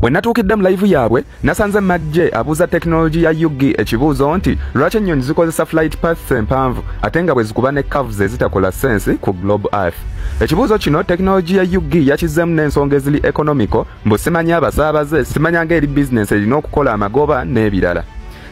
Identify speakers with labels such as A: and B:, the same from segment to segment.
A: We natuukidde mu live yaabwe, nasanze Majje abuuza tekinologi ya UG ekibuuzo nti lwaki ennyonyi zikozesa flight paths empanvu ate nga bwe zikuba ne curves ezitakola sense ku globe Earth. Ekibuuzo kino tekinologi ya UG yakizzeemu n'ensonga eziri economical, mbu simanya abasaabaze, simanya ng'eri bizinensi erina okukola amagoba n'ebirala.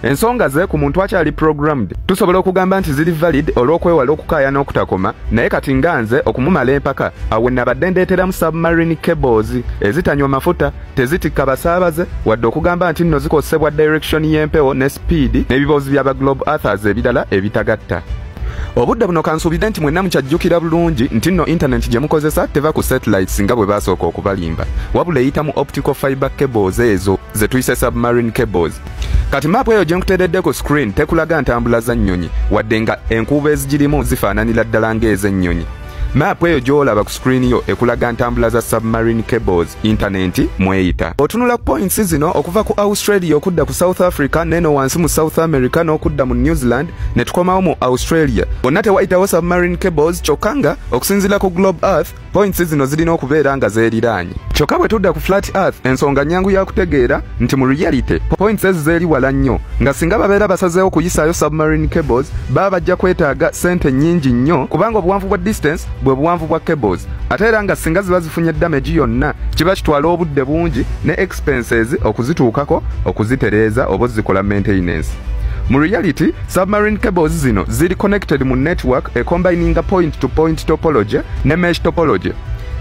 A: Ensonga ze ku muntu akyali programmed tusobola okugamba nti ziri valid olw'okwewala okukaaya n'okutakoma, naye kati nga nze okumumala empaka awo nabadde ndeeteramu submarine cables ezitanywa mafuta, tezitikka basaabaze, wadde okugamba nti nno zikozesebwa direction y'empewo ne speed n'ebiboozi by'aba globe earthers ebirala ebitagatta. Obudde buno kansuubire nti mwenna mukyajjukira bulungi nti nno internet gye mukozesa teva ku satellites nga bwe baasooka okubalimba, wabula eyita mu optical fiber cables ezo ze tuyise submarine cables. Kati maapu eyo gye nkuteeredde ku screen tekulaga ntambula za nnyonyi, wadde nga enkuubo ezigirimu zifaananira ddala ng'ez'ennyonyi. Maapu eyo gy'olaba ku screen yo ekulaga ntambula za submarine cables internet mweyita. Otunula ku points zino okuva ku Australia okudda ku South Africa, neno wansi mu South America n'okudda mu New Zealand ne tukomawo mu Australia. Bonna tewayitawo submarine cables, kyokka nga okusinziira ku globe Earth points zino zirina okubeera nga zeeriraanye. Kyokka bwe tudda ku flat Earth, ensonga nnyangu ya kutegeera nti mu reality points ezo zeeri wala nnyo, nga singa babeera basazeewo kuyisaayo submarine cables baba bajja kwetaaga ssente nnyingi nnyo, kubanga obuwanvu bwa distance bwe buwanvu bwa cables, ate era nga singa ziba zifunye damage yonna kiba kitwala obudde bungi ne expenses okuzituukako, okuzitereeza oba ozikola maintenance. Mu reality submarine cables zino ziri connected mu network ecombininga point to point topology ne mesh topology.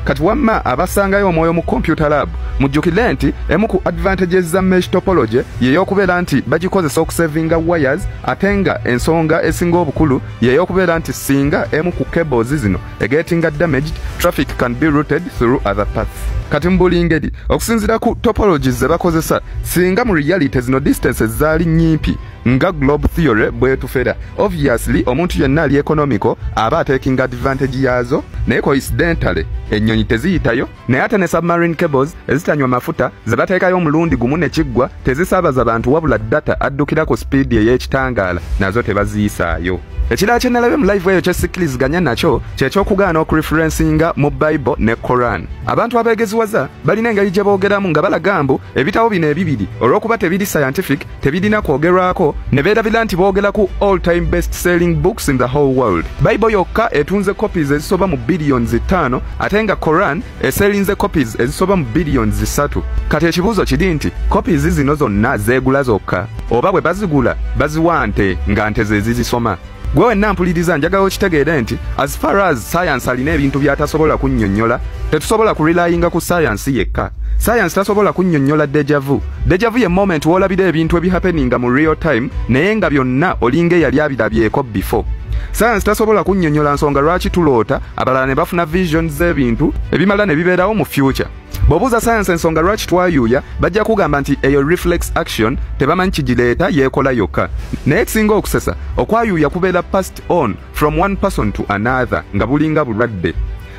A: Kati wamma abasangayo omwoyo mu computer lab mujjukire nti emu ku advantages za mesh topology yey'okubeera nti bagikozesa okusavinga wires, ate nga ensonga esinga obukulu yey'okubeera nti singa emu ku cables zino egetinga damaged, traffic can be routed through other paths. Kati mu buli ngeri okusinziira ku topologies ze bakozesa, singa mu reality zino distances zaali nnyimpi nga globe theory bwetufera, obviously omuntu yenna ali economical aba atekinga advantage yaazo, naye coincidentally ennyonyi teziyitayo. Naye ate ne submarine cables ezitanywa mafuta ze bateekayo omulundi gumu ne kiggwa tezisaabaza bantu, wabula data addukira ku speed ey'ekitangaala, nazo tebaziyisaayo. Ekirala kye nalabye mu live eyo kyesikkiriziganya nakyo kyekyokugaana okureferensinga mu Bible ne Koran. Abantu abeegeziwaza balina engeri gye boogeramu nga balaga mbu ebitabo bino ebibiri olw'okuba tebiri scientific tebirina kwogerwako, ne beerabira nti boogera ku all time best selling books in the whole world. Bible yokka etunze copies ezisoba mu billions 5, ate nga Koran eselinze copies ezisoba mu billions 3. Kati ekibuuzo kiri nti copies zino zonna zeegula zokka, oba bwe bazigula baziwa nte nga nte ze zizisoma? Gwe wenna mpuliriza, njagala okitegeere nti as far as science alina ebintu by'atasobola kunnyonnyola, tetusobola kurelyinga ku science yekka. Science tasobola kunnyonnyola deja vu. Deja vu ye moment w'olabira ebintu ebihappeninga mu real time naye nga byonna olinga eyali abirabyeko before. Science tasobola kunnyonnyola nsonga lwaki tuloota, abalala ne bafuna visions z'ebintu ebimala ne bibeerawo mu future. Bw'obuuza science ensonga lwaki twayuuya, bajja kugamba nti eyo reflex action, tebamanyi kigireeta, yeekola yokka. Naye ekisinga okusesa, okwayuuya kubeera passed on from one person to another nga bulinga bulwadde.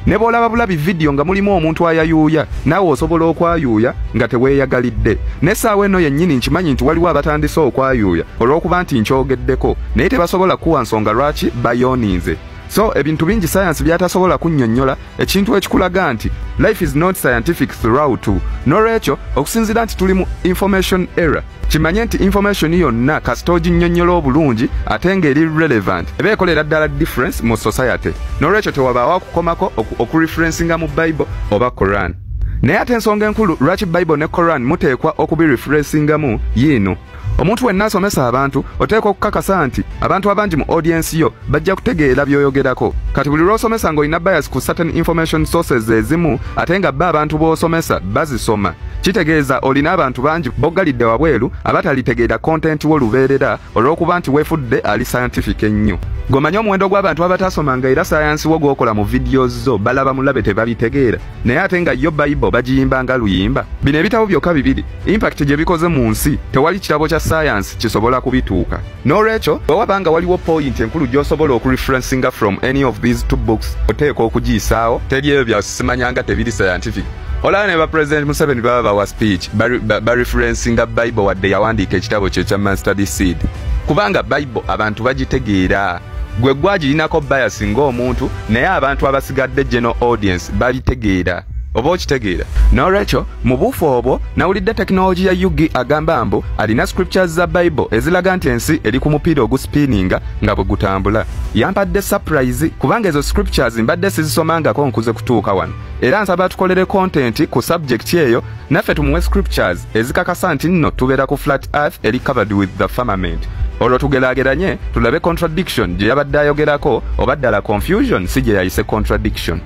A: Ne bw'olaba bulabi vidiyo nga mulimu omuntu ayayuuya, naawe osobola okwayuuya nga teweeyagalidde. N'essaawa eno yennyini nkimanyi nti waliwo abatandise okwayuuya olw'okuba nti nkyogeddeko, naye tebasobola kuwa nsonga lwaki bayooninze. So ebintu bingi science by'atasobola kunnyonnyola, ekintu ekikulaga nti life is not scientific throughout. N'olwekyo okusinziira nti tuli mu information era, kimanye nti information yonna kasita oginnyonnyola obulungi ate ng'eri relevant, eba ekolera ddala difference mu society. N'olwekyo tewabaawo okukomako okureferencinga mu Bible oba Koran. Naye ate ensonga enkulu lwaki Bible ne Koran muteekwa okubireferencingamu yiino: omuntu wenna asomesa abantu oteekwa okukakasa nti abantu abangi mu audience yo bajja kutegeera by'oyogerako. Kati buli lw'osomesa ng'olina bias ku certain information sources ezimu, ate nga bba abantu b'osomesa bazisoma, kitegeeza olina abantu bangi boggalidde wabweru abatalitegeera content wo lubeerera olw'okuba nti weefudde ali scientific ennyo. Gomanye omuwendo gw'abantu abatasomanga era sayansi wo gw'okola mu videos zo balaba mulabe tebabitegeera, naye ate nga yo Bible bagiyimba nga luyimba. Bino ebitabo byokka bibiri impact gye bikoze mu nsi tewali kitabo kya sayansi kisobola kubituuka. N'olwekyo bwe waba nga waliwo point enkulu gy'osobola okureferencinga from any of these two books, oteekwa okugiyisaawo. Teri ebyo byasimanyanga tebiri scientific. Olaba ne ba President Museveni baba bawa speech bareferencinga Bible, wadde yawandiika ekitabo kye ekya Mustard Seed, kubanga Bible abantu bagitegeera. Gwe gwagirinako bias ng'omuntu, naye abantu abasigadde, general audience, babitegeera. Oba okitegeera? N'olwekyo mu buufu obwo nawulidde tekinologiya ya UG agamba mbu alina scriptures za Bible ezilaga nti ensi eri ku mupiira oguspininga nga bwe gutambula. Yampadde surprise kubanga ezo scriptures mbadde sizisomangako nkuze kutuuka wano. Era nsaba tukolere content ku subject eyo naffe tumuwe scriptures ezikakasa nti nno tubeera ku flat earth eri covered with the firmament. Olwo tugeraageranye tulabe contradiction gye yabadde ayogerako oba ddala confusion si gye yayise contradiction.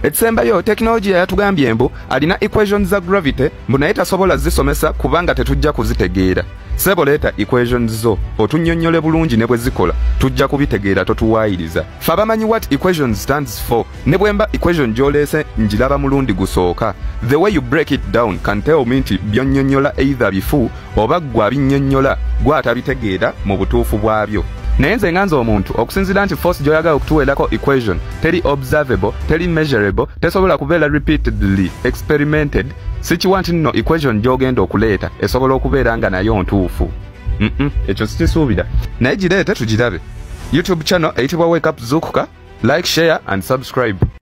A: Ekisembayo, tekinologiya yatugambye mbu alina equations za gravity mbu naye tasobola zisomesa kubanga tetujja kuzitegeera. Ssebo, leeta equations zo otunnyonnyole bulungi ne bwe zikola, tujja kubitegeera, totuwaayiriza. Ffe abamanyi what equation stands for, ne bwe mba equation gy'oleese ngiraba mulundi gusooka, the way you break it down can tell me nti byonnyonnyola either bifu oba ggwe abinnyonnyola gw'atabitegeera mu butuufu bwabyo. Naye nze nga nze omuntu, okusinziira nti force gy'oyagala okutuweerako equation teri observable, teri measurable, tesobola kubeera repeatedly experimented, sikiwa nti nno equation gy'ogenda okuleeta esobola okubeera nga nayo ntuufu. Ekyo sikisuubira, naye gireete tugirabe. YouTube channel eyitibwa Wake Up Zukuka. Like, share and subscribe.